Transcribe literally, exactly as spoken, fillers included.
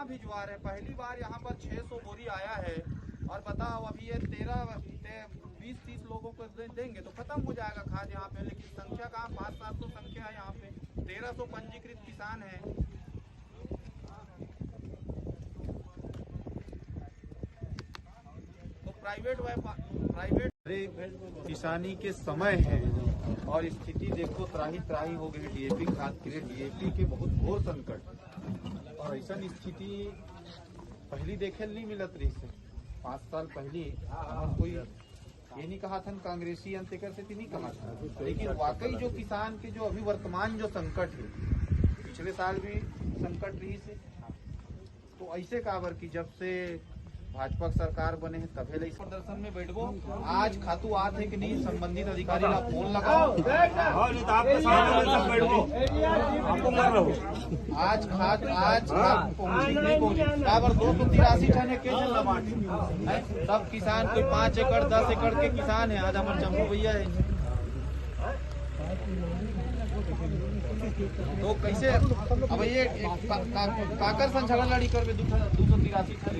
भिजवा रहे हैं। पहली बार यहाँ पर छह सौ बोरी आया है और बताओ, अभी ये तेरह, ते-, बीस तीस लोगों को दे-, देंगे तो खत्म हो जाएगा खाद यहाँ पे, लेकिन संख्या कहाँ, पाँच सात सौ संख्या है यहाँ पे, तेरह सौ पंजीकृत किसान है। तो प्राइवेट व्यापार, प्राइवेट अरे, किसानी के समय है और स्थिति देखो, त्राही त्राही हो गई। डीएपी खाद के लिए, डीएपी के बहुत घोर संकट। और ऐसा स्थिति पहली देखे नहीं मिलत रही से। पाँच साल पहले हम कोई ये नहीं कहा था कांग्रेसी अंत एकर से नहीं कहा था, लेकिन वाकई जो किसान के जो अभी वर्तमान जो संकट है, पिछले साल भी संकट रही से, तो ऐसे काबर कि जब से भाजपा के सरकार बने हैं तभे ले इस प्रदर्शन में बैठबो। आज खातू आत है कि नहीं, संबंधित अधिकारी ला फोन लगाओ। हाँ, नहीं तो आपके साथ में सब बैठो। आपको कर रहा हूँ। आज खाद, आज खाद पहुंची कि नहीं पहुंची? काबर दो सौ तिरासी ठन है, के झन ला बांट है? सब किसान कोई पाँच एकड़, दस एकड़ के किसान है, आज हमारे चंपू भैया है। तो कैसे अब ये का, का, काकर संग झगड़ा लड़ी करबे दू सौ तिरासी ठन?